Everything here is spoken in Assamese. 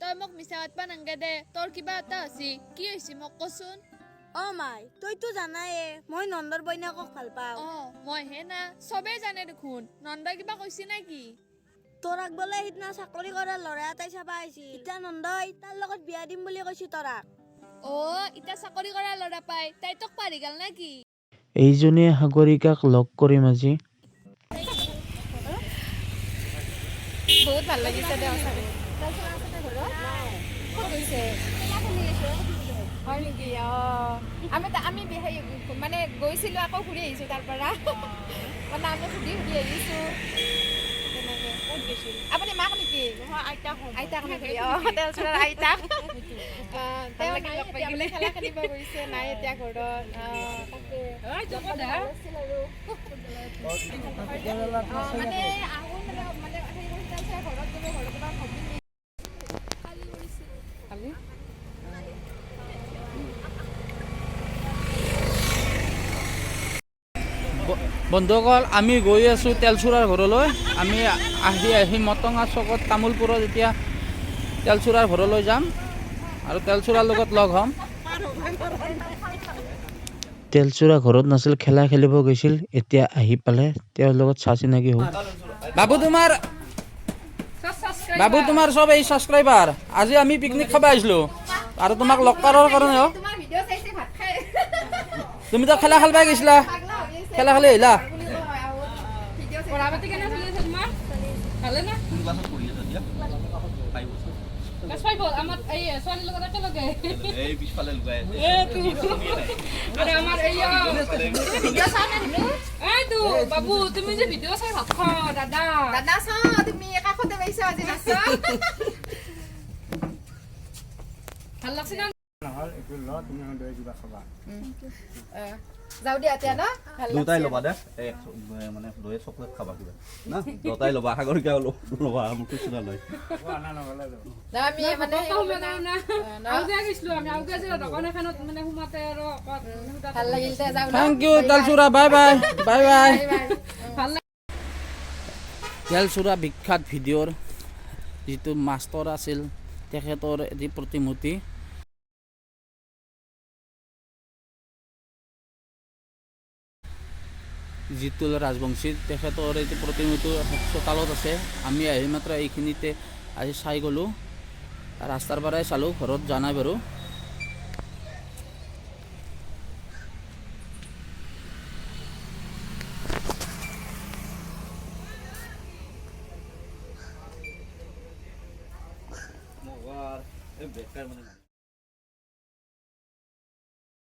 তই মোক মিছা মাতবা নাংগে দে, তোৰ কিবা এটা হৈছি। কি হৈছি মোক কচোন। অ মাই, তইতো জানায়ে মই নন্দৰ বইনাকক ভাল পাওঁ। অ মই হে না, চবেই জানে দেখোন। নন্দই কিবা কৈছি নেকি? তোৰাক বোলে সিদিনা চাকৰি কৰা ল'ৰা এটাই চাবা আহিছিল। এতিয়া নন্দই তাৰ লগত বিয়া দিম বুলি কৈছি তৰাক। অ ইতা চাকৰি কৰা ল'ৰা পাই তাই তোক পাৰি গ'ল নেকি? এইজনীয়ে সাগৰিকাক লগ কৰিম আজি। বহুত ভাল লাগিছে দে সঁচাকে। ক'ত গৈছে? হয় নেকি? অ আমি আমি মানে গৈছিলোঁ, আকৌ ঘূৰি আহিছোঁ তাৰ পৰা। মানে আমি সুধি সুধি আহিছোঁ তেনেকে। আপুনি মাক নেকি? আইতাক নেকি? অ তেলচোৰাৰ আইতাক। তেওঁ নাই এতিয়া, মানে খেলা খেলিব গৈছে, নাই এতিয়া ঘৰত। অ তাকে ভাল আছিল আৰু। মানে আহোঁ মানে মানে সেই তেলচোৰাৰ ঘৰত গ'লো, ঘৰত এবাৰ ভাবি বন্ধুসকল, আমি গৈ আছোঁ তেলচূড়াৰ ঘৰলৈ। আমি আহি আহি মটঙা চকত তামোলপুৰত এতিয়া তেলচূড়াৰ ঘৰলৈ যাম আৰু তেলচূড়াৰ লগত লগ হ'ম। তেলচূড়া ঘৰত নাছিল, খেলা খেলিব গৈছিল। এতিয়া আহি পালে, তেওঁৰ লগত চা চিনাকি হ'ল। বাবু তোমাৰ বাবু তোমাৰ চব এই ছাবস্ক্ৰাইবাৰ। আজি আমি পিকনিক খাব আহিছিলোঁ আৰু তোমাক লগ কৰাৰ কাৰণেও। তোমাৰ ভিডিঅ' চাইছে ভাত খাই। তুমিতো খেলা খেলবা গৈছিলা, পাগলা হৈ আছে। খেলা খেলি আহিলা। বুলি কয় আৰু ভিডিঅ' চাইছে। পঢ়া পাতি কেনে চলি আছে তোমাৰ? ভালে না? ক্লাছ ফাইভত। আমাৰ এই ছোৱালীৰ লগত একেলগে। এই পিছফালে লুকাই আছে। আৰু আমাৰ এই ভিডিঅ' চাওঁ নে ধুনু? এইটো বাবু, তুমি যে ভিডিঅ' চাই ভাত খোৱা দাদা। দাদা চাওঁ, তুমি কাষতে পাইছা আজি নাচা। ভাল লাগছে না? যাওঁ দিয়া এতিয়া ন, ভাল দুটাই লাগছে। ল'বা দে, এই মানে দৈ চকলেট খাবা কিবা না, দুটাই ল'বা, সাগৰিকা ল'বা, মোক খুচুৰা লৈ। না, আমি মানে দোকান সোমাই না, আউগে গৈছিলো আমি, আউগে যে দোকান এখনত মানে সোমাতে আৰু অকণ ভাল লাগিল দে, যাওঁ ন। Thank you Telchura, bye bye bye bye. ভাল। তেলচূড়া বিখ্যাত ভিডিঅ'ৰ যিটো মাষ্টৰ আছিল, তেখেতৰ এটি প্ৰতিমূৰ্তি। জিতুল ৰাজবংশী, তেখেতৰ এটি প্ৰতিমূৰ্তি চোতালত আছে। আমি আহি মাত্ৰ এইখিনিতে আজি চাই গ'লোঁ, ৰাস্তাৰ পৰাই চালোঁ, ঘৰত যোৱা নাই বাৰু। বেকাৰ মানে।